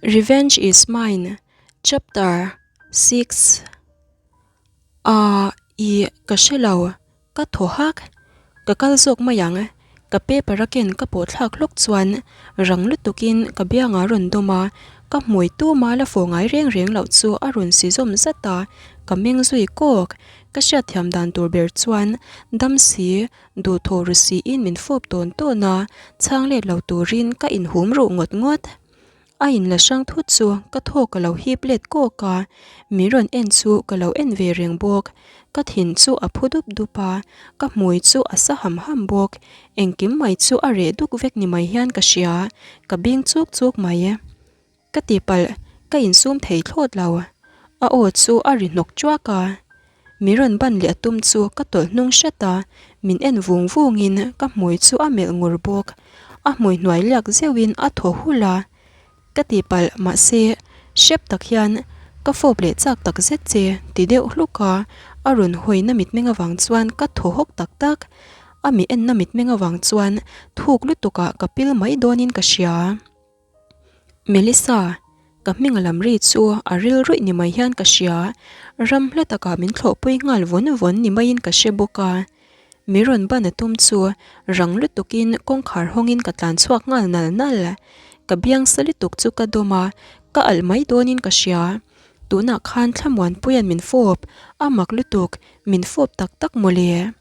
Revenge is mine Chapter 6 Aa ih ka hre lo ka thaw hak ka kal zawk mai ang ka paper a ken ka pawh thlak hlawk chuan rang lutukin ka biangah a rawn dawm a ka hmui tuma la fawh ngai reng reng loh chu a rawn si zawm zat a ka meng zui kawk ka hriatthiam dan tur ber chuan dam si Duhthawh ru siin min fawp tawn tawn a, chhang let lo turin ka inhum ruh ngawt ngawt. A inla hrang thut chu ka thaw ka lo hip let kawk a, min rawn en chu ka lo en ve reng bawk. Ka thin chu a phu dup dup a, ka hmui chu a sa ham ham bawk. Engkim mai chu a reh duk vek ni mai hian ka hria, ka bing chuk chuk mai. Ka tihpalh, ka insum thei thlawt lo. A aw chu a ri hnawk chuak a. Mi rawn ban leh a tum chu ka tawlh hnung hret a, min en vung vungin ka hmui chu a melh ngur bawk. A hmui hnuai liak zeuhin a thaw hulh a. Ka tihpalh, mahse, hrep tak hian ka fawp leh chak tak zet che ti deuh hluk a, a rawn hawina mitmeng avang chuan ka thaw hawk tak tak. A mi enna mitmeng avang chuan thuk lutukah ka pil mai dawnin ka hria. Melissa, ka hming a lam ri chu a ril ruih ni mai hian ka hria, ram hla takah min thlawhpui nghal vawn vawn ni maiin ka hre bawk a. Mi rawn ban a tum chu rang lutukin kawngkhar hawngin ka tlan chhuak nghal nal nal. Ka biang sa lutuk chu ka dawm a, ka alh mai dawnin ka hria. Tunah khan Thlamuanpuia'n min fawp, a mak lutuk, min fawp tak tak mawle.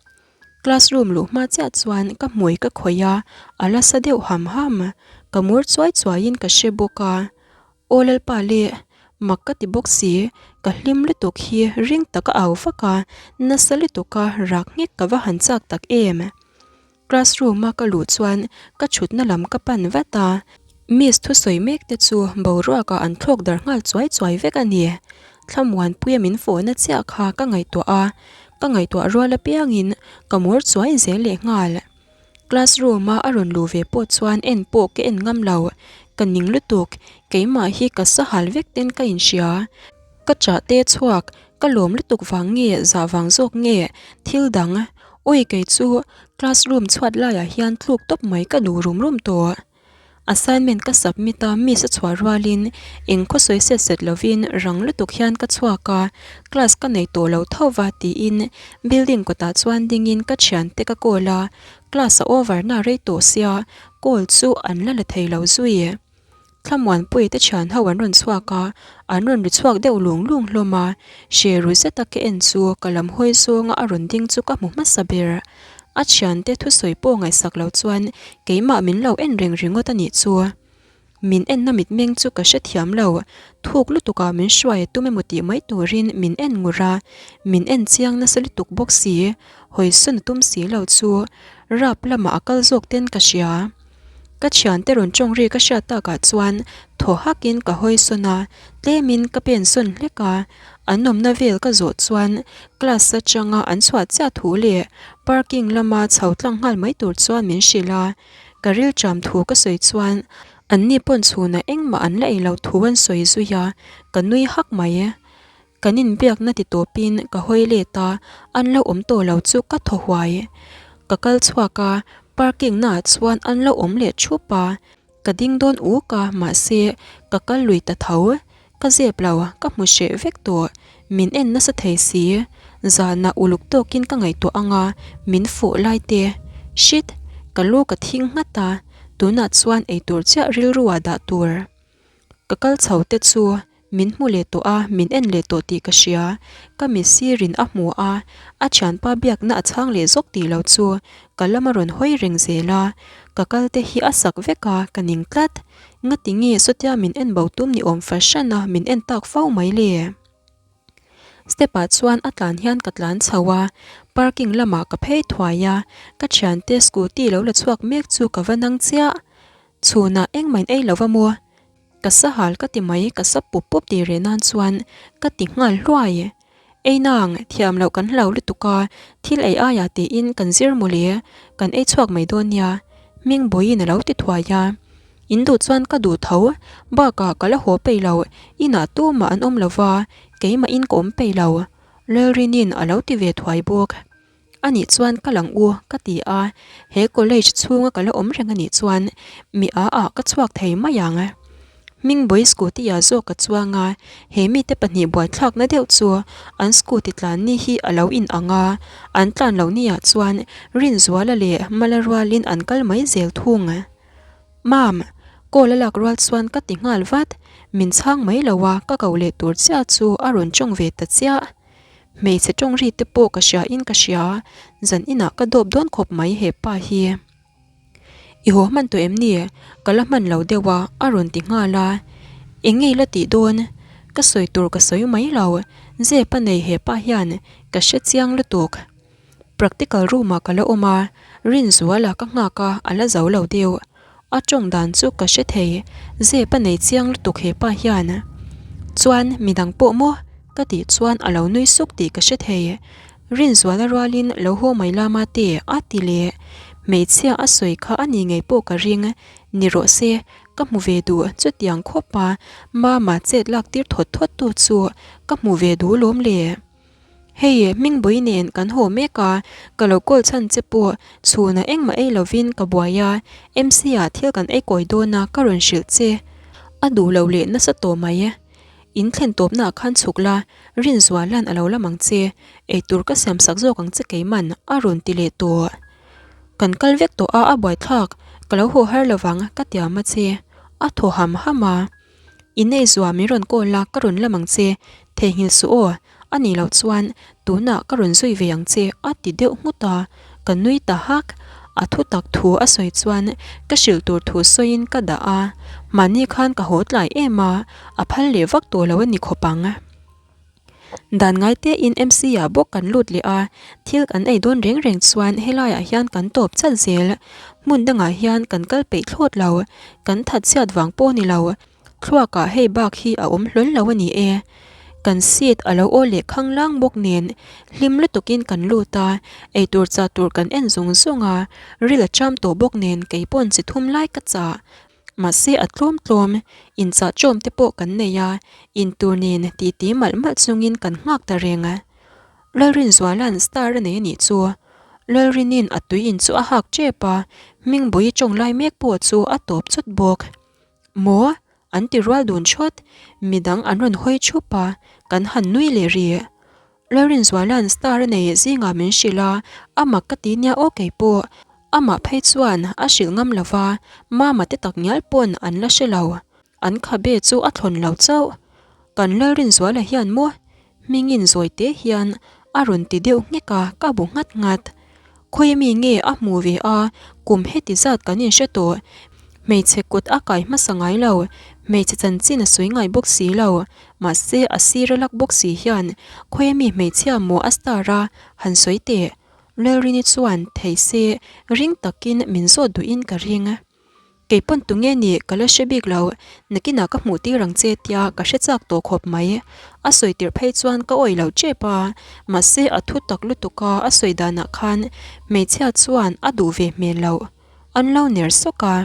Classroom luh hma chiah chuan ka hmui ka khawih a, a la sa deuh ham ham. Ka mur chuai chuaiin ka hre bawk a. Aw Lalpa le, mak ka ti bawk si, ka hlim lutuk hi ring tak a au vak a, nasa lutuk a rak nghek ka va han chak tak em. Classroom a ka luh chuan ka thutna lam ka pan vat a, Miss thusawi mek te chu boruak ah an thlawk dar nghal chuai chuai vek a ni. Thlamuanpuia min fawhna chiah kha ka ngaihtuah a, ka ngaihtuah rual apiangin ka mur chuai zel leh nghal. Classroom a a rawn luh ve pawh chuan en pawh ka en ngam lo, ka ning lutuk, keimah hi ka sahal vek ten ka inhria. Ka chah te chhuak, ka lawm lutuk vang nge zah vang zawk nge thil dang, awi kei chu classroom chhuat laiah hian tluk tawp mai ka duh rum rum tawh. Assignment ka submit a, miss a chhuah rualin eng khaw sawi set set lovin rang lutuk hian ka chhuak a, class ka nei tawh lo tho va tiin building kawtah chuan dingin ka thiante ka call a, class a over na rei tawh sia call chu an la la thei lo zui. Thlamuanpuii te thian ho an rawn chhuak a, an rawn ri chhuak deuh lung lung hlawm a, hre ru zeta ka en chu ka lam hawi zawnga a rawn ding chu ka hmu hmasa ber. A thiante thusawi pawh ngaihsak lo chuan keimah min lo en reng ringawt a nih chu. Min enna mitmeng chu ka hrethiam lo, thuk lutukah min hruai a tum emaw tih mai turin min en ngur a, min en chiang nasa lutuk bawk si, hawisawn a tum si lo chu rap lamah a kal zawk ten ka hria. Ka thiante rawn tawng ri ka hriat takah chuan thaw hakin ka hawi sawn a, tlemin ka pen sawn hlek a, an awmna vel ka zawh chuan class atanga an chhuah chiah thu leh parking lama chho tlang nghal mai tur chuan min hrilh a, ka rilṭam thu ka sawi chuan anni pawn chhunah engmah an la ei lo thu an sawi zui a, ka nui hak mai. Kan inbiakna ti tawpin ka hawi let a, an lo awm tawh lo chu ka thaw huai. Ka kal chhuak a, parking naah chuan an lo awm leh thup a, ka ding dawn uk a, mahse ka kal lui ta tho. Ka zep lo, ka hmu hreh vek tawh, min en nasa thei si. Zanah uluk tawkin ka ngaihtuah ang a, min fuh lai te. Shit! Ka lu ka thing nghat a, tunah chuan eitur chiah rilru ah dah tur. Ka kal chho te chu Min hmu leh tawh a, min en leh tawh tih ka hria. Ka mit sirin a hmu a, a thianpa biakna a chhang leh zawk tih lo chu ka lam a rawn hawi reng zel a. Ka kal te hi a sak vek a, ka ning tlat. Ngati nge sawtia min en bo tum ni awm fahran a min en tak fo mai le? Step ah chuan a tlan hian ka tlan chho a, parking lamah ka phei thuai a, ka thiante scooty lo la chhuak mek chu ka va nang chiah. Chhunah engmah in ei lo va maw? Ka sahal ka ti mai, ka sa pup pup tih reh nan chuan ka ti nghal hluai. Ei nang, thiam loh kan hlau lutuk a, thil ei aiah tiin kan zir mawle, kan ei chhuak mai dawn nia, Hming Bawiin a lo ti thuai a. In duh chuan ka duh tho, bakah ka la haw peih lo, inah tumah an awm lo va, keimahin ka awm peih lo, Lalrinin a lo ti ve thuai bawk. A nih chuan ka lang u ka ti a, he college chhunga ka la awm reng a nih chuan mi a ah ka chhuak thei mai ang. Hmingbawih scooty ah zawk a chuang a, he mite pahnih buaithlakna deuh chu an scooty tlan ni hi a lo in ang a, an tlan loh ni ah chuan Rinzuala leh Mala rualin an kal mai zel thung. Mam, call a lak rual chuan ka ti nghal vat, min chhang mai lo a, ka ko leh tur chiah chu a rawn tawng ve ta chiah. Hmeichhe tawng ri te pawh ka hria in ka hria, zan inah ka dawp dawn khawp mai he pa hi. I haw hman tawh em ni? Ka la hman lo deuh a, a rawn ti nghal a. Eng nge i la tih dawn? Ka sawi tur ka sawi mai lo, zep a nei he pa hian ka hre chiang lutuk. Practical room ah ka la awm a, Rinzuala ka nghak a, a la zo lo deuh. A tawng dan chu ka hre thei, zep a nei chiang lutuk he pa hian. Chuan midang pawh maw? Ka tih chuan a lo nui suk tih ka hre thei. Rinzuala rualin lo haw mai lama te a ti leh. Hmeichhia a sawi kha a ni ngei pawh ka ring. Ni rawh se, ka hmu ve duh chutiang khawp a, Mama chet lak tir thawt thawt tu chu ka hmu ve duh lawm le. Hei, Hmingbui nen kan haw mek a, ka lo call chhan che pawh chhunah engmah ei lovin ka buai a, MC ah thil kan ei kawi dawn a ka rawn hrilh che. A duh lo leh nasa tawh mai. In thlen tawpnaah khan chhuk la, Rinzuala'n a lo lam ang che, eitur ka siam sak zawk ang che keiman a rawn ti leh tawh. Kan kal vek tawh a, a buaithlak, ka lo haw har lovang ka tiam a che. A thaw ham ham a. I nei zua min rawn call a, ka rawn lam ang che, theihnghilh suh aw, a nih loh chuan tunah ka rawn zui ve ang che a ti deuh nghut a, ka nui ta hak. A thu tak thu a sawi chuan ka hrilh tur thu sawiin ka dah a, mahni khan ka haw tlai em a, a phal leh vak tawh lo a ni khawp ang. Dan ngai tein MC ah bawk kan lut leh a, thil kan ei dawn reng reng chuan helaiah hian kan tawp chat zel. Hmun dangah hian kan kal peih thlawt lo, kan that chhiat vang pawh ni lo. Thluakah hei bak hi a awm hlawl lo a ni e. Kan seat a lo aw leh khanglang bawk nen hlim lutukin kan lut a, eitur chah tur kan en zung zung a, ril a cham tawh bawk nen kei pawn chi thum lai ka chah. Mahse a tlawm tlawm, inchah chawm te pawh kan nei a, intur nen titi malh malh chungin kan nghak ta reng. Lalrinzuala'n star a nei a nih chu. Lalrinin a tui in chu a hak tep a, Hmingbui tawng lai mek pawh chu a tawp chawt bawk. Maw? An ti rual dun thawt, midang an rawn hawi thup a, kan han nui leh rih. Lalrinzuala'n star a nei zingah min hrilh a, a mak ka ti nia aw kei pawh. Amah phei chuan a hrilh ngam lo va, Mama te tak ngial pawn an la hre lo. An khabe chu a thlawn lo chauh. Kan Lalrinzuala hian maw? Hmingin zawi te hian a rawn ti deuh nghek a, ka bu nghat nghat. Khawi mi nge a hmu ve a, kum heti zat kan inhre tawh. Hmeichhe kut a kai hmasa ngai lo, hmeichhe chanchin a sawi ngai bawk si lo. Mahse a sir a lak bawk si hian khawi mi hmeichhia maw a star a, han sawi teh. Lalrini chuan thei se ring takin min zawt duhin ka ring. Kei pawn tunge nih ka la hre bik lo, nakinah ka hmuh tir ang che tia ka hre chak tawh khawp mai. A sawi tirh phei chuan ka awih lo tep a, mahse a thu tak lutuk a a sawi danah khan hmeichhia chuan a duh ve hmel loh. An lo ner sawk a.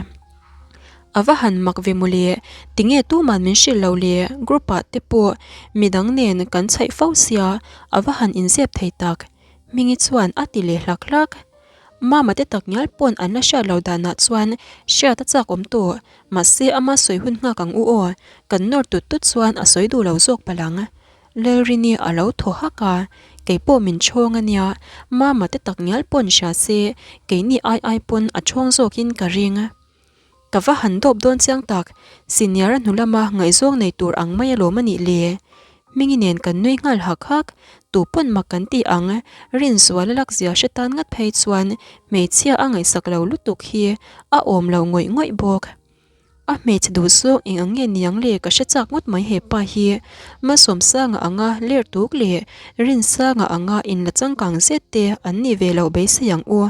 A va han mak ve mawle, tinge tuman min hrilh lo le, group ah te pawh midang nen kan chhaih fo sia, a va han inzep thei tak. Hmingi chuan a ti leh hlak hlak. Mama te tak ngial pawn an la hriat lo danah chuan hriat a chak awm tawh, mahse ama sawi hun nghak ang u aw, kan nawr tut tut chuan a sawi duh lo zawk palh ang. Lalrini a lo thaw hak a, kei pawh min chhawng a nia, Mama te tak ngial pawn hria se keini ai ai pawn a chhawng zawkin ka ring. Ka va han dawp dawn chiang tak, senior a hnu lama ngaihzawng nei tur ang mai alawm a nih le. Hmingi nen kan nui nghal hak hak, tu pawn mak kan ti ang, Rinzuala lak zia hre tan ngat phei chuan hmeichhia a ngaihsak lo lutuk hi a awm lo ngawih ngawih bawk. A hmeichhe duh zawng eng ang nge niang le ka hre chak ngawt mai hepa hi, Malsawmsanga anga ler tuk leh Rinsanga anga inla changkang zet te an nih ve loh beisei ang u.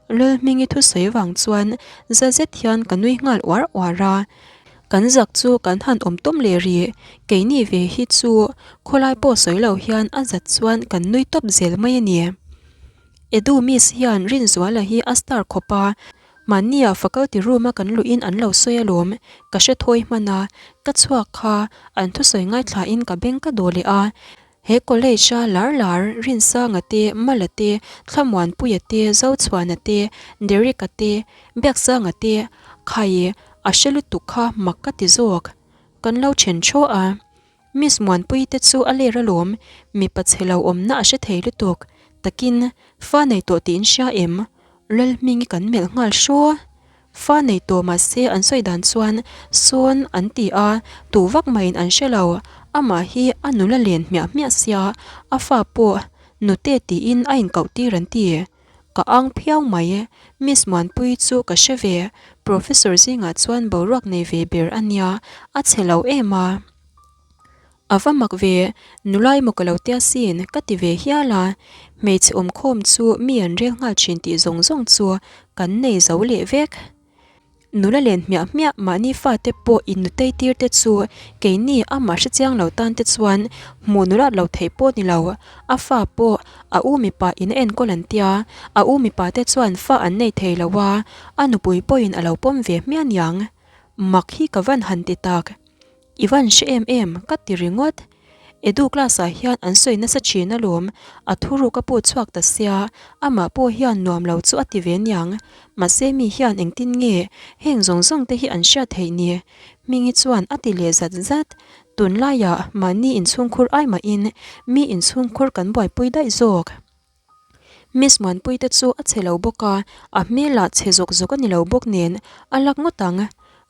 Lalhmingi thusawi vang chuan za zet hian ka nui nghal uar uar a, kan zak chu kan han awm tawm leh rih, keini ve hi chu khawlai pawh sawi lo hian a zat chuan kan nui tawp zel mai a ni. Edu Miss hian Rinzuala hi a star khawp a, mahnia faculty room a kan luhin an lo sawi alawm, ka hre thawi hman a, ka chhuak kha an thusawi ngaithlain ka beng ka daw leh a, He college a lar lar Rinsanga te, Mala te, Thlamuanpuia te, Zochhuana te, Derek-a te, Biaksanga te, Khai a hre lutuk kha mak ka ti zawk. Kan lo then thaw a. Miss Muanpuii te chu a ler alawm, mipa chhe lo awmna a hre thei lutuk. Takin, fa nei tawh tih in hria em? Lalhmingi kan melh nghal hraw. Fa nei tawh mahse an sawi dan chuan sawn an ti a, tu vak maiin an hre lo. Amah hi a nula len hmiah hmiah sia, a fa pawh nute tiin a inkauh tir an ti. Ka ang phiau mai. Miss Muanpuii chu ka hre ve, Professor zingah chuan boruak nei ve ber a nia, a chhe lo em a. A va mak ve, nula emaw ka lo tia sin, ka ti ve hial a. Hmeichhe awmkhawm chu mi an rel nghal thin tih zawng zawng chu kan nei zo leh vek. Nula len hmiah hmiah mahni fate pawh innutei tir te chu keini amah hrechiang lo tan te chuan hmuh nulat lo theih pawh ni lo. A fa pawh a u mipa in a enkawl an tia, a u mipa te chuan fa an nei thei lo a, a nupui pawhin a lo pawm ve hmiah niang. Mak hi ka van han ti tak. I van hre em em, ka ti ringawt. Edu class ah hian an sawi nasa thin alawm, a thuruk a put chhuak ta sia, amah pawh hian nuam lo chu a ti ve niang. Mahse mi hian engtin nge heng zawng zawng te hi an hriat theih ni? Hmingi chuan a ti leh zat zat. Tunlaiah mahni inchhungkhur ai mahin mi inchhungkhur kan buaipui daih zawk. Miss Muanpui te chu a chhe lo bawk a, a hmelah chhe zawk zawk a ni lo bawk nen a lak ngawt ang.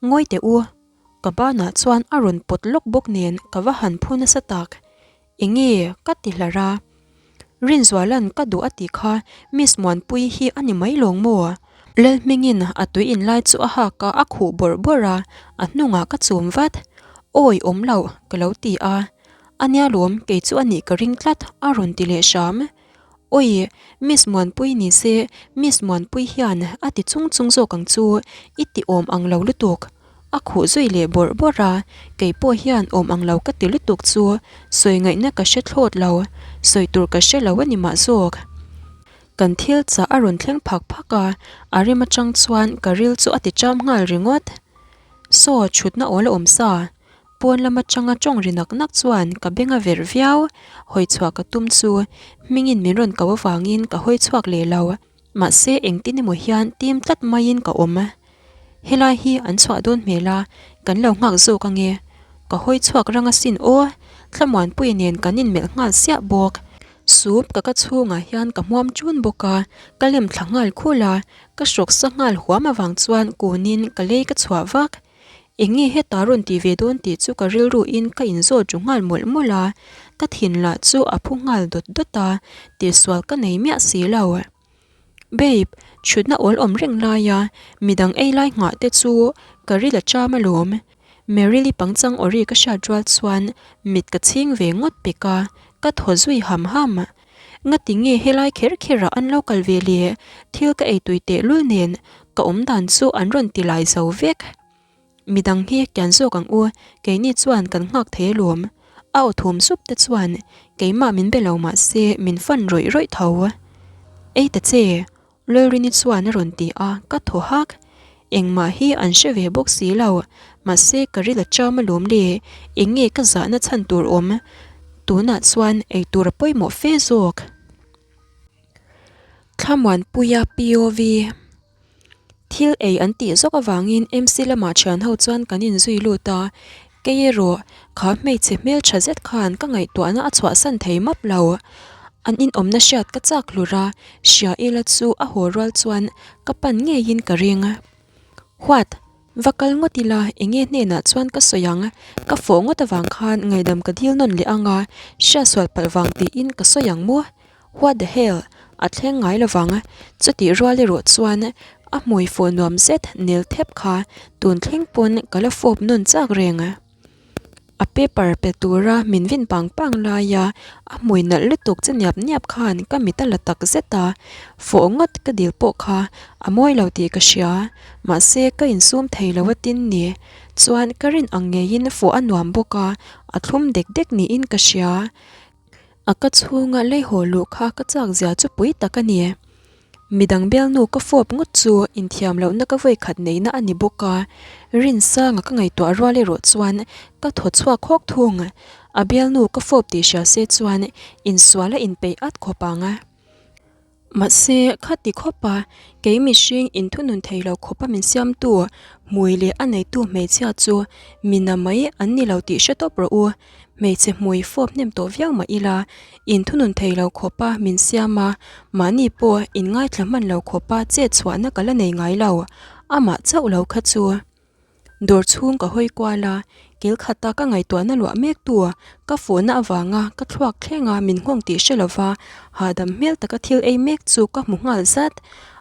Ngawi teh u. Ka banah chuan a rawn pawt lawk bawk nen ka va han phu nasa tak. Enge ka ti hlar a. Rinzuala'n ka duh a tih kha Miss Muanpui hi a ni mai lawng maw? Lalhmingin a tui inlai chu a hak a, a khuh bawrh bawrh a, a hnungah ka chum vat. Awi awm loh ka lo ti a. A nia lawm, kei chu a nih ka ring tlat, a rawn ti leh hram. Awi, Miss Muanpui ni se, Miss Muanpui hian a ti chung chung zawk ang chu, i ti awm ang lo lutuk. A khuh zui leh bawrh bawrh a, kei pawh hian awm ang lo ka ti lutuk chu, sawi ngaihna ka hre thlawt lo, sawi tur ka hre lo a ni mah zawk. Kan thil chah a rawn thleng phak phak a, a rem atang chuan ka ril chu a ti cham nghal ringawt. Saw, chhutna awl a awm sa, Pawn lam atanga tawng ri nak nak chuan ka beng a verh viau, hawi chhuah ka tum chu hmingin min rawn ko avangin ka hawi chhuak leh lo. Mahse engtin emaw hian tim tlat maiin ka awm. Helai hi an chhuah dawn hmel a, kan lo nghak zawk ange. Ka hawi chhuak rang asin aw, Thlamuanpuia nen kan inmelh nghal siah bawk. Soup ka ka chhungah hian ka hmuam ṭun bawk a, ka lem thla nghal khul a, ka hrawk sa nghal huam avang chuan kunin ka lei ka chhuah vak. Eng nge heta rawn ti ve dawn tih chu ka rilru in ka inzawt ru nghal mawlh mawlh a, ka thin lah chu a phu nghal dawt dawt a, tihsual ka nei miah si lo. Babe, chhutna awl awm reng laia midang ei lai nghah te chu ka ril a cham alawm. Merily pangchang awri ka hriat rual chuan mit ka chhing ve ngawt pek a, ka thaw zui ham ham. Ngati nge helai kher kherah an lo kal ve le? Thil ka ei tui teh lul nen ka awm dan chu an rawn ti lai zo vek. Midang hi kian zawk ang u, keini chuan kan nghak thei alawm. A aw thum sup te chuan keimah min be lo mah se min fan rawih rawih tho. Ei ta che, Lalrini chuan a rawn ti a, ka thaw hak. Engmah hi an hre ve bawk si lo, mahse ka ril a cham alawm le, eng nge ka zahna chhan tur awm? Tunah chuan eitur a pawimawh fe zawk. Thlamuanpuia POV. Thil ei an tih zawk avangin MC lamah thian ho chuan kan inzui lut a, kei erawh kha hmeichhe hmeltha zet khan ka ngaihtuahna a chhuahsan thei map lo. An inawmna hriat ka chak hlur a, hria ila chu a haw rual chuan ka pan ngeiin ka ring. What? Va kal ngawt ila enge hnenah chuan ka sawi ang, ka fawh ngawt avang khan ngaihdam ka dil nawn leh ang a, hriatsual palh vang tiin ka sawi ang maw? What the hell? A thleng ngai lovang. Chutih rual erawh chuan a hmui fawh nuam zet nel thep kha tun thleng pawn ka la fawp nawn chak reng. A paper pe tura min vin pang pang laia a hmui nalh lutuk che niap niap khan ka mit a la tak zet a, fawh ngawt ka dil pawh kha a mawi lo tih ka hria. Mahse ka insum thei lo a tin ni. Chuan ka rin ang ngeiin fawh a nuam bawk a, a thlum dek dek niin ka hria. A ka chhunga lei haw luh kha ka chak zia chu pui tak a ni. Midang bialnu ka fawp ngawt chu inthiam lohna ka vawi khat neihna a ni bawk a, Rinsanga ka ngaihtuah rual erawh chuan ka thaw chhuak hawk thung. A bialnu ka fawp tih hria se chuan insual a inpeih at khawp ang. Mahse, khati khawpa kei mihring inthunun thei lo khawpa min siamtu hmui leh a neitu hmeichhia chu mina mai an ni lo tih hre tawp rawh u. Hmeichhe hmui fawp hnem tawh viau mah ila, inthunun thei lo khawpa min siam a, mahni pawh inngaithla hman lo khawpa chet chhuahna ka la nei ngai lo, amah chauh lo kha chu. Dawr chhung ka hawi kual a, kil khata ka ngaihtuahna luah mek tu ka fuhna avanga ka thluak thlenga min nghawng tih hre lova hahdam hmel taka thil ei mek chu ka hmu nghal zat.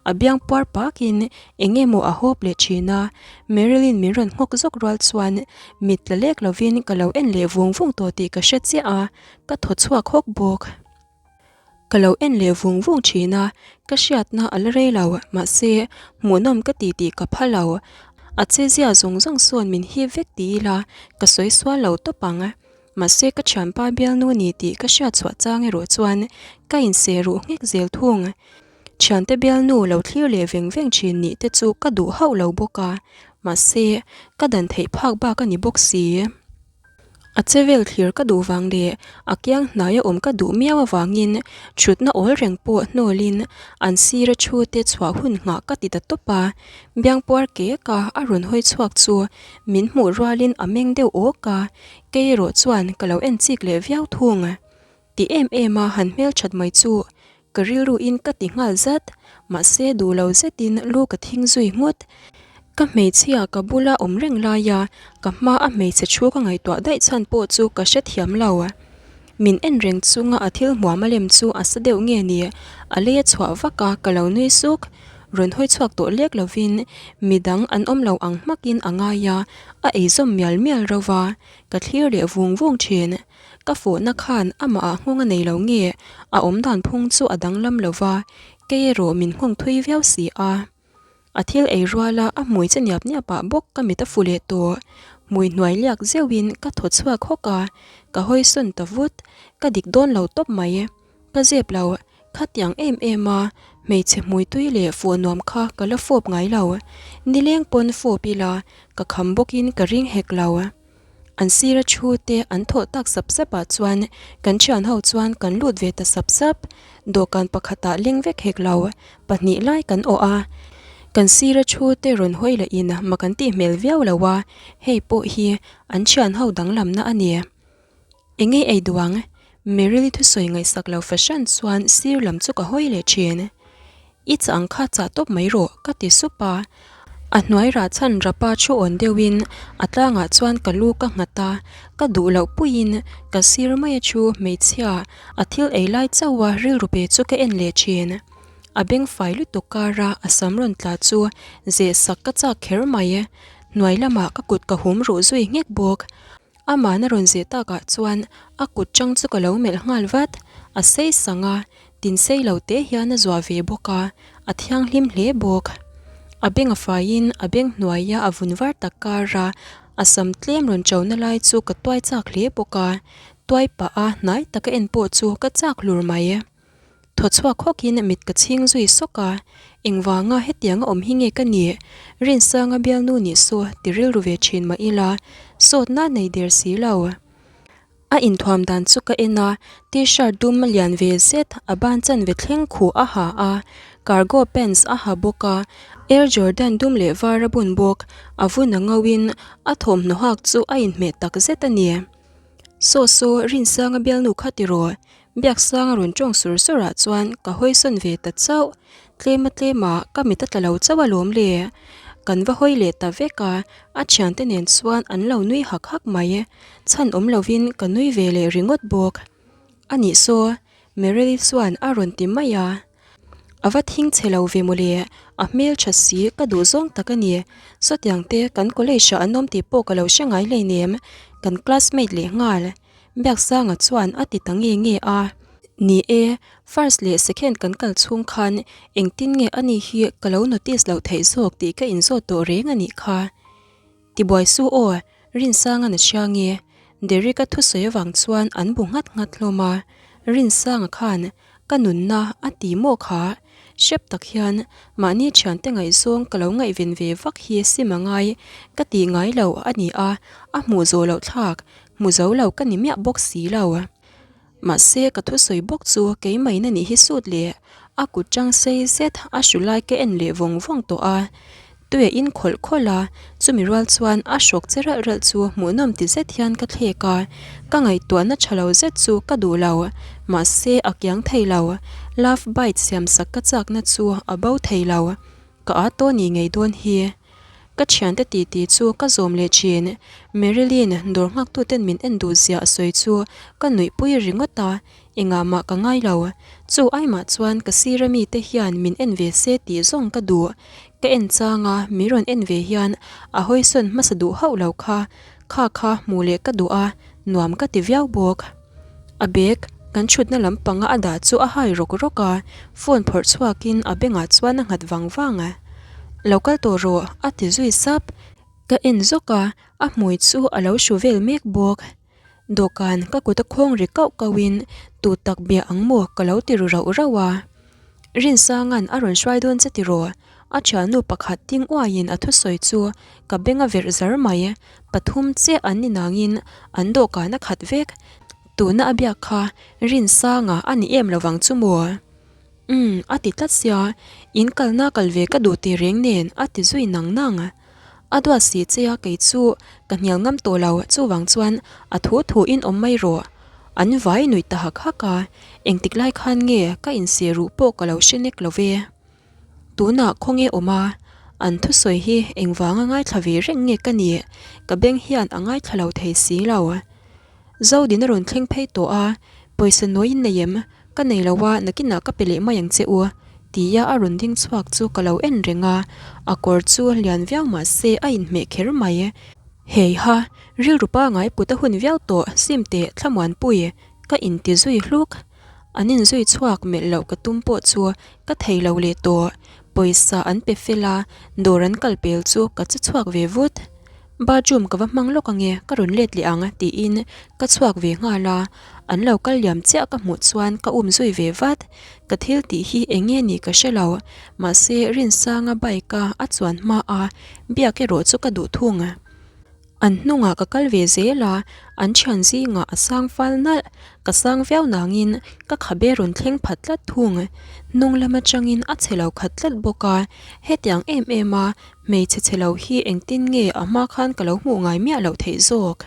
A biang puar pakin eng emaw a hawp leh thin a, Marilyn min rawn nghawk zawk rual chuan mit tla lek lovin ka lo en leh vung vung tawh tih ka hre chiah a, ka thaw chhuak hawk bawk. Ka lo en leh vung vung thin a, ka hriatna a la rei lo, mahse hmuhnawm ka ti tih ka pha lo. A chezia zawng zawng sawn min hip vek ti ila ka sawi sual lo tawp ang. Mahse ka thianpa bialnu ni tih ka hriat chhuah chang erawh chuan ka inseh ruh nghek zel thung. Thiante bialnu lo thlir leh veng veng thin nih te chu ka duh hauh lo bawk a, mahse ka dan theih phak bak a ni bawk si. A che vel thlir ka duh vang leh a kiang hnaia awm ka duh miau avangin thutna awl reng pawh hnawlin an sira thu te chhuah hun nghah ka ti ta tawp a. Biangpuar kek a a rawn hawi chhuak chu min hmuh rualin a meng deuh awk a, kei erawh chuan ka lo en chik leh viau thung. Ti em em a han hmelthat mai chu ka rilru in ka ti nghal zat, mahse duh lo zetin lu ka thing zui nghut. Ka hmeichhia ka bula awm reng laia ka hma a hmeichhe thu ka ngaihtuah daih chhan pawh chu ka hrethiam lo. Min en reng chunga a thil hmuam a lem chu a sa deuh nge ni, a lei a chhuah vak a ka lo nui suk. Rawn hawi chhuak tawh lek lovin midang an awm lo ang hmakin a ngai a, a eizawm mial mial ro va, ka thlir leh vung vung thin. Ka fawhna khan amah ah nghawng a nei lo nge, a awm dan phung chu a danglam lo va, kei erawh min nghawng thui viau si a. A thil ei ruala a hmui che niap niap ah bawk ka mit a fu leh tawh. Hmui hnuai liak zeuhin ka thaw chhuak hawk a, ka hawi sawn ta vut, ka dik dawn lo tawp mai. Ka zep lo, khatiang em em a, hmeichhe hmui tui leh fuh nuam kha ka la fawp ngai lo. Nileng pawn fawp ila, ka kham bawkin ka ring hek lo. An sira thu te an thawh tak sap sap ah chuan kan thian ho chuan kan lut ve ta sap sap. Dawhkan pakhatah leng vek hek lo, pahnih lai kan awh a. Kan sira thu te rawn hawi leh in mak an tih hmel viau lo a, hei pawh hi an thian ho danglamna a ni. Enge ei duh ang? Merily thusawi ngaihsak lo fahran chuan sir lam chu ka hawi leh thin. I chah ang kha chah tawp mai rawh, ka ti sup a. A hnuai rah chhan rapa thu awn deuhin a tlangah chuan ka lu ka nghat a, ka duh loh puiin ka sir mai a thu hmeichhia a thil ei lai chauha rilru pe chu ka en leh thin. A beng fai lutuk kara a sam rawn tla chu zeh sak ka chak kher mai. Hnuai lamah ka kut ka hum ruh zui nghek bawk. Amahna rawn zeh takah chuan a kut chang chu ka lo melh nghal vat. A sei sang a, tin sei lo te hian a zuah ve bawk a, a thianghlim hle bawk. A beng a faiin a beng hnuaia a vun var tak kara a sam tlem rawn chona lai chu ka tuai chak hle bawk a, tuai pah a hnai taka en pawh chu ka chak hlur mai. Thaw chhuak hawkin mit ka chhing zui sawk a, engvanga hetianga awm hi nge ka nih? Rinsanga bialnu nih saw ti rilru ve thin mah ila, sawtna nei der si lo. A inthuam dan chu ka en a, t-shirt dum lian ve zet a ban chanve thleng khuh a ha a, cargo pants a ha bawk a, Air Jordan dum leh var a bun bawk, a vun a ngauin a thawmhnaw hak chu a inhmeh tak zet a ni. Saw saw Rinsanga bialnu kha tiraw Biaksanga rawn tawng sur sur ah chuan ka hawi sawn ve ta chauh. Tlema tlema ka mit a tla lo chauh alawm le. Kan va hawi leh ta vek a, a thiante nen chuan an lo nui hak hak mai. Chhan awm lovin ka nui ve leh ringawt bawk. A nih saw, Merely chuan a rawn ti mai a. A va thing chhe lo ve mawle, a hmel tha si ka duh zawng tak a ni. Sawtiang te kan college ah an awm tih pawh ka lo hre ngai hleinem, kan classmate leh nghal. Biaksanga chuan a ti ta nge nge a. Ni e, first leh second kan kal chhung khan engtin nge ani hi ka lo notice loh theih zawk tih ka inzawt tawh reng a nih kha. Tibuai su aw, Rinsanga'n a hria nge? Derek-a thusawi avang chuan an bu nghat nghat hlawm a. Rinsanga khan ka nunna a ti maw kha? Hrep tak hian mahni thiante ngaihzawng ka lo ngaihven ve vak hi sim a ngai ka tih ngai lo a ni a, a hmuh zawh loh thlak, hmu zo lo ka ni miah bawk si lo. Mahse ka thusawi bawk chu keimahina nih hi sut le. A kut chang sei zet a hru lai ka en leh vawng vawng tawh a. Tui a in khawlh khawlh a, chumi rual chuan a hrawk che ralh ralh chu hmuhnawm ti zet hian ka thlek a. Ka ngaihtuahna tha lo zet chu ka duh lo, mahse a kiang thei lo. Love bite siam sak ka chakna chu a bo thei lo. Ka â tawh ni ngei dawn hi. Ka thiante titi chu ka zawm leh thin. Marilyn dawr nghaktuten min en duh zia a sawi chu ka nuihpui ringawt a, Engah mah ka ngai lo. Chu aimah chuan ka sira mite hian min en ve se tih zawng ka duh. Ka en chang a, min rawn en ve hian a hawisawn hmasa duh hauh lo kha. Kha kha hmuh leh ka duh a, nuam ka ti viau bawk. A bag kan thutna lampanga a dah chu a hai rawk rawk a, phone phawrh chhuakin a bengah chuan a nghat vang vang a. Lo kal tawh rawh, a ti zui sap. Ka en zawk a, a hmui chu a lo hru vel mek bawk. Dawhkan ka kut a khawng ri kauh kauh in tu tak bia ang maw ka lo ti ru rauh rauh a. Rinsanga'n a rawn hruai dawn che tiraw? A thiannu pakhat ding uaiin a thusawi chu ka beng a verh zar mai. Pathum chiah an ni nangin an dawhkan a khat vek. Tuna a biak kha Rinsanga a ni em lovang chu maw? Umm, a ti tlat sia, in kalna kal ve ka duh tih reng nen a ti zui nang nang. A duat si che a kei chu ka hnial ngam tawh lo, chuvang chuan a thu thu in awm mai rawh. An vai nuih ta hak hak a, engtik lai khan nge ka inseh ruh pawh ka lo hre nek lo ve. Tunah khawnge awm a, an thusawi hi engvanga ngaithla ve reng nge ka nih, ka beng hian a ngaithla lo thei si lo. Zodin a rawn thleng phei tawh a, pawisa nawi in nei em? Ka nei lo a, nakinah ka pe leh mai ang che u, tia a rawn ding chhuak chu ka lo en reng a, a kawr chu lian viau mah se a inhmeh kher mai. Heiha, rilru pangai put a hun viau tawh, sim teh Thlamuanpui, ka inti zui hluk. An inzui chhuak melh loh ka tum pawh chu ka thei lo leh tawh, pawisa an pe fel a, dawr an kal pel chu ka che chhuak ve vut. Bathroom ka va hmang lawk ange, ka rawn let leh ang tiin ka chhuak ve nghal a, an lo kal liam chiah ka hmuh chuan ka um zui ve vat. Ka thil tih hi eng nge nih ka hre lo, mahse Rinsanga bike a a chuan hma a, biak erawh chu ka duh thung. An hnungah ka kal ve zel a, an thian zingah a sang fal nalh, ka sang viau nangin ka khabe rawn thleng phat tlat thung. Hnung lam atangin a chhe lo khat tlat bawk a, hetiang em em a Hmeichhe chhe lo hi engtin nge a hma khan ka lo hmuh ngai miah loh theih zawk?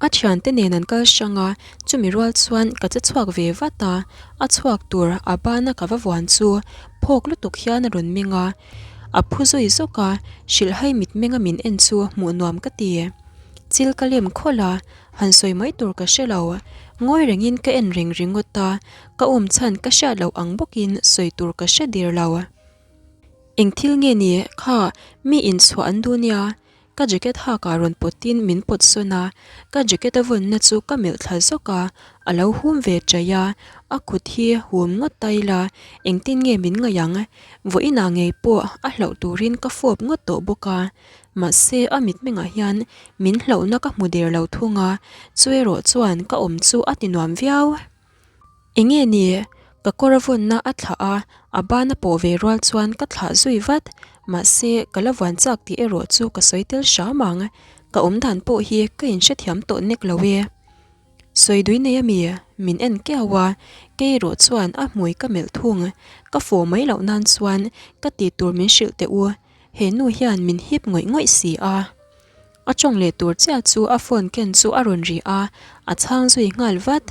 A thiante nen an kal hrang a, chumi rual chuan ka che chhuak ve vat a, a chhuak tur a bana ka va vuan chu phawk lutuk hian a rawn meng a, a phu zui zawk a, hrilhhai mitmenga min en chu hmuh nuam ka ti. Chil ka lem khawlh a, han sawi mai tur ka hre lo. Ngawi rengin ka en reng ringawt a, ka awm chhan ka hriat loh ang bawkin sawi tur ka hre der lo. Eng thil nge ni kha mi inchhuah an duh nia? Ka jacket hak ah rawn pawtin min pawt sawn a, ka jacket a vawnna chu ka melh thla zawk a, a lo hum ve chaih a, a kut hi hum ngawt ta ila engtin nge min ngaih ang? Vawiinah ngei pawh a hlauh turin ka fawp ngawt tawh bawk a, mahse a mitmengah hian min hlauhna ka hmu der lo thung a, chu erawh chuan ka awm chu a ti nuam viau. Enge ni? Ka kawr a vawnna a thlah a, a ban a pawh ve rual chuan ka thlah zui vat. Mahse, ka la vuan chak tih erawh chu ka sawi tel hram ang. Ka awm dan pawh hi ka inhrethiam tawh nek lo e. Sawi dui nei ami? Min en kiau a, kei erawh chuan a hmui ka melh thung. Ka fawh mai loh nan chuan ka tih tur min hrilh teh u. He nu hian min hip ngawih ngawih si a. A tawng leh tur chiah chu a phone ken chu a rawn ri a, a chhang zui nghal vat.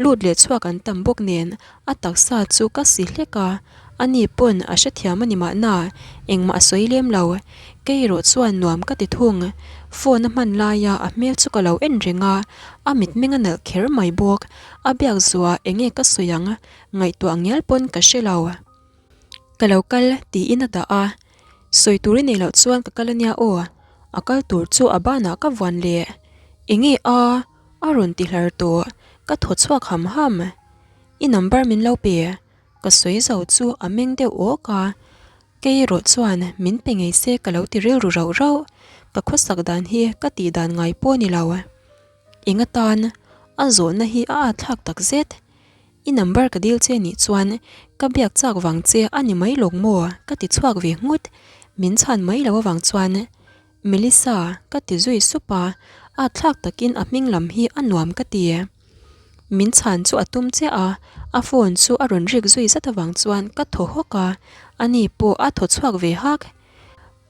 Lut leh chhuak an tam bawk nen a taksa chu ka si hlek a, ani pawn a hrethiam a ni mahna engmah a sawi lem lo. Kei erawh chuan nuam ka ti thung. Phone a hman laia a hmel chu ka lo en reng a, a mitmeng a nalh kher mai bawk. A biak zuah enge ka sawi ang ngaihtuah ngial pawn ka hre lo. Ka lo kal tiin a dah a, Sawi tur i neih loh chuan ka kal ania aw, a kal tur chu a banah ka vuan leh. Enge a? A rawn ti hlar tawh, ka thaw chhuak ham ham. I number min lo pe, ka sawi zo chu a meng deuh awk a, kei erawh chuan min pe ngei se ka lo ti rilru rauh rauh, ka khawsak dan hi ka tih dan ngai pawh a ni lo. Eng atan? A zawhna hi a atthlak takzet. I number ka dil che nih chuan ka biak chak vang che a ni mai lawk maw? Ka ti chhuak ve nghut. Min chhan mai lo avang chuan Melissa ka ti zui sup a, a thlak takin a hming lam hi a nuam ka ti. Min chhan chu a tum chiah a, a phone chu a rawn rik zui zat avang chuan ka thaw hawk a, ani pawh a thaw chhuak ve hak.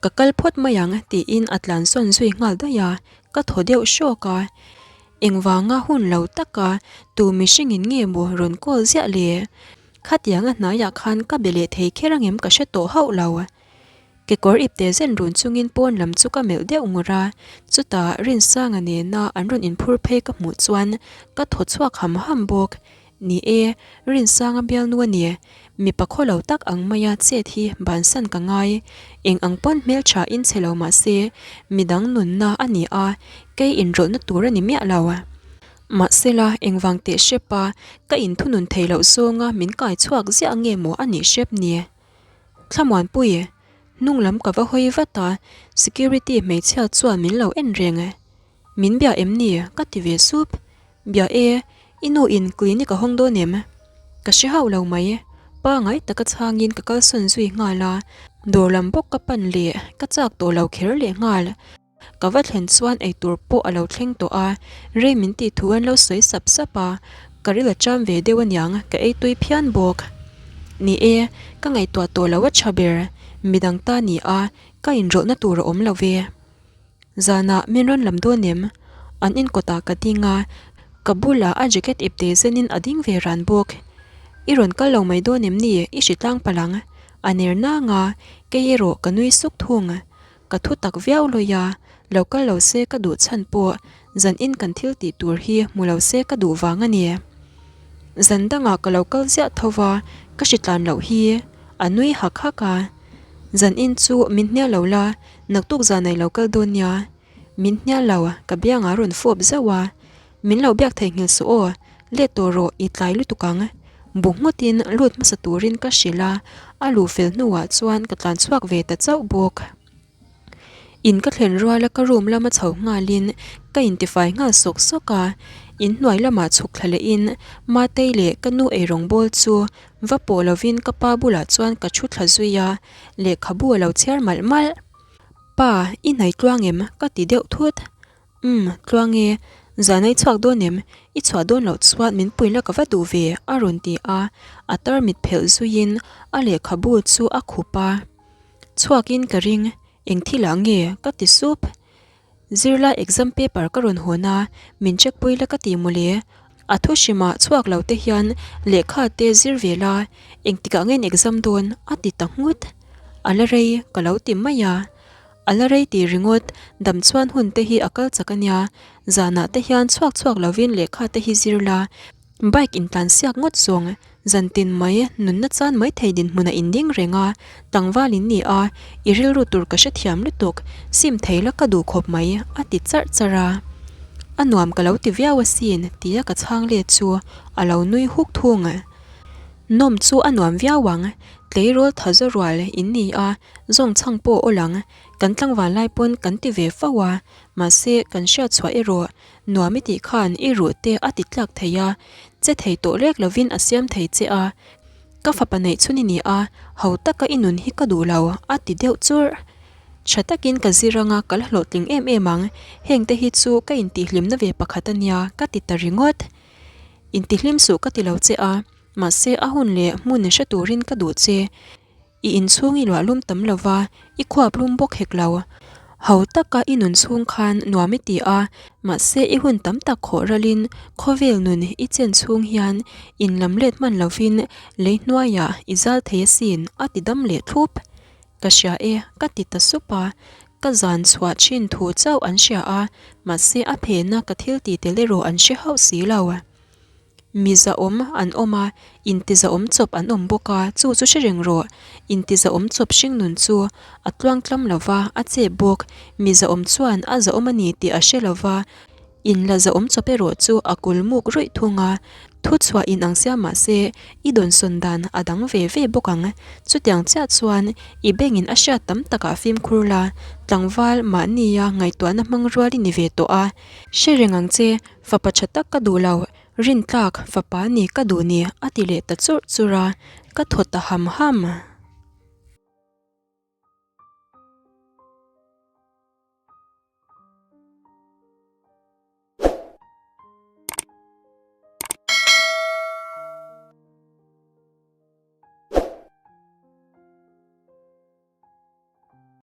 Ka kal phawt mai ang tiin a tlan sawn zui nghal daih a, ka thaw deuh hrawk a. Engvanga hun lo taka tu mihringin nge maw rawn call ziah le? Khatianga hnaiah khan ka be leh thei kher angem ka hre tawh hauh lo. Kekawr ipte zen run chungin pawn lam chu ka melh deuh ngur a, chutah Rinsanga nena an rawn inphur phei ka hmuh chuan ka thaw chhuak ham ham bawk. Ni e, Rinsanga bialnu a ni. Mipa khaw lo tak ang maia chet hi bansan ka ngai. Eng ang pawn hmeltha in che lo mah se, midang nunna a ni a, kei inrawlhna tur a ni miah lo. Mahsela, engvang teh hrep a, ka inthunun thei loh zawnga min kai chhuak ziah nge maw a nih hrep ni? Thlamuanpui, hnung lam ka va hawi vat a, security hmeichhia chuan min lo en reng. Min bia em ni? ka ti ve sup. Bia e, i nu in clinic a hawng dawn em? Ka hre hauh lo mai. Pangai taka chhangin ka kalsawn zui nghal a, dawr lam bawk ka pan leh ka chak tawh lo kher leh nghal. Ka va thlen chuan eitur pawh a lo thleng tawh a, rei min tih thu an lo sawi sap sap a, ka ril a cham ve deuh aniang ka ei tui phian bawk. Ni e, ka ngaihtuah tawh lo a tha ber, midang ta ni a, ka inrawlhna tur a awm lo ve. Zanah min rawn lam dawn em? An inkawtah ka ding a, ka bulah a jacket ipte zenin a ding ve ran bawk. I rawn kal lo mai dawn em ni? I hri tlang palh ang. A ner nang a, kei erawh ka nui suk thung. Ka thu tak viau lawi a, lo kal lo se ka duh chhan pawh zan in kan thil tih tur hi hmu lo se ka duh vang a ni. Zan dangah ka lo kal ziah tho va, ka hri tlan loh hi. A nui hak hak a. Zan in chu min hnial lo la, naktuk zan ai lo kal dawn nia. Min hnial lo, ka biangah a rawn fawp zauh a. Min lo biak theihnghilh suh aw, let tawh rawh i tlai lutuk ang. Bu ngawtin lut hmasa turin ka hrilh a, a luh fel hnuah chuan ka tlan chhuak ve ta chauh bawk. In ka thlen ruala ka room lama chho nghalin ka intifai nghal sawk sawk a, inhnuai lamah chhuk thla lehin Matei leh ka nu eirawng bawl chu va pawh lovin ka pa bulah chuan ka thu thla zui a, lehkhabu a lo chhiar malh malh. Pa, i hnai tluang em? ka ti deuh thut. Umm, tluang e, zan a i chhuak dawn em? I chhuah dawn loh chuan min pui la ka va duh ve, a rawn ti a, a tarmit phelh zuiin a lehkhabu chu a khup a. Chhuakin ka ring, eng thil ah nge? ka ti sup. Zirlai exam paper ka rawn hawn a, min check pui la ka ti mawle. A thu hrimah chhuak lo te hian lehkha te zir ve la, engtikah nge in exam dawn? a ti ta nghut. A la rei, ka lo ti mai a. A la rei tih ringawt, dam chuan hun te hi a kal chak a nia, zanah te hian chhuak chhuak lovin lehkha te hi zir la, bike intlan siak ngawt zawng, zan tin mai, nunna chan mai thei dinhmunah in ding reng a, tlangval in ni a, i rilru tur ka hrethiam lutuk, sim thei la ka duh khawp mai, a ti charh charh a. A nuam ka lo ti viau asin, tia ka chhang let chu a lo nui huk thung. Nawm chu a nuam viau ang, tleirawl tha zaw rual in ni a, Zawng chhang pawh aw lang, kan tlangval lai pawn kan ti ve fo a, mahse kan hriat chhuah erawh nuam i tih khan i ruh te a ti tlak thei a, che thei tawh lek lovin a siam thei che a, ka fapa neih chhun i ni a, ho taka i nun hi ka duh lo a ti deuh churh. Tha takin ka zir anga ka la hlawhtling em em ang, heng te hi chu ka intihhlimna ve pakhat a nia ka ti ta ringawt. Intihhlim suh ka ti lo che a, mahse a hun leh hmun hre turin ka duh che. I inchhung i luah lum tam lova, i khuap lum bawk hek lo. Ho taka i nun chhung khan nuam i ti a, mahse i hun tam tak khawh ralin khawvel nun i chen chhung hian in lam let hman lovin lei hnuaiah i zal thei asin a ti dam leh thlup. Ka hria e, ka ti ta sup a, ka zan chhuah thin thu chauh an hria a, mahse a phena ka thil ti tel erawh an hre hauh si lo. Mi zahawm an awm a, inti zahawm chawp an awm bawk a, chu chu hre reng rawh. Inti zahawm chawp hringnun chu a tluangtlam lo va, a chep bawk. Mi zahawm chuan a zahawm a ni tih a hre lo va, inla zahawm chawp erawh chu a kulmuk ruih thung a. Thuchhuah in ang sia mah se, i dawnsawn dan a dang ve ve bawk ang. Chutiang chiah chuan i bengin a hriat tam takah fimkhur la, tlangval mahnia ngaihtuahna hmang rual i ni ve tawh a. Hre reng ang che, Fapa tha tak ka duh lo, rintlak fapa ni ka duh ni a ti leh ta churh churh a, ka thaw ta ham ham.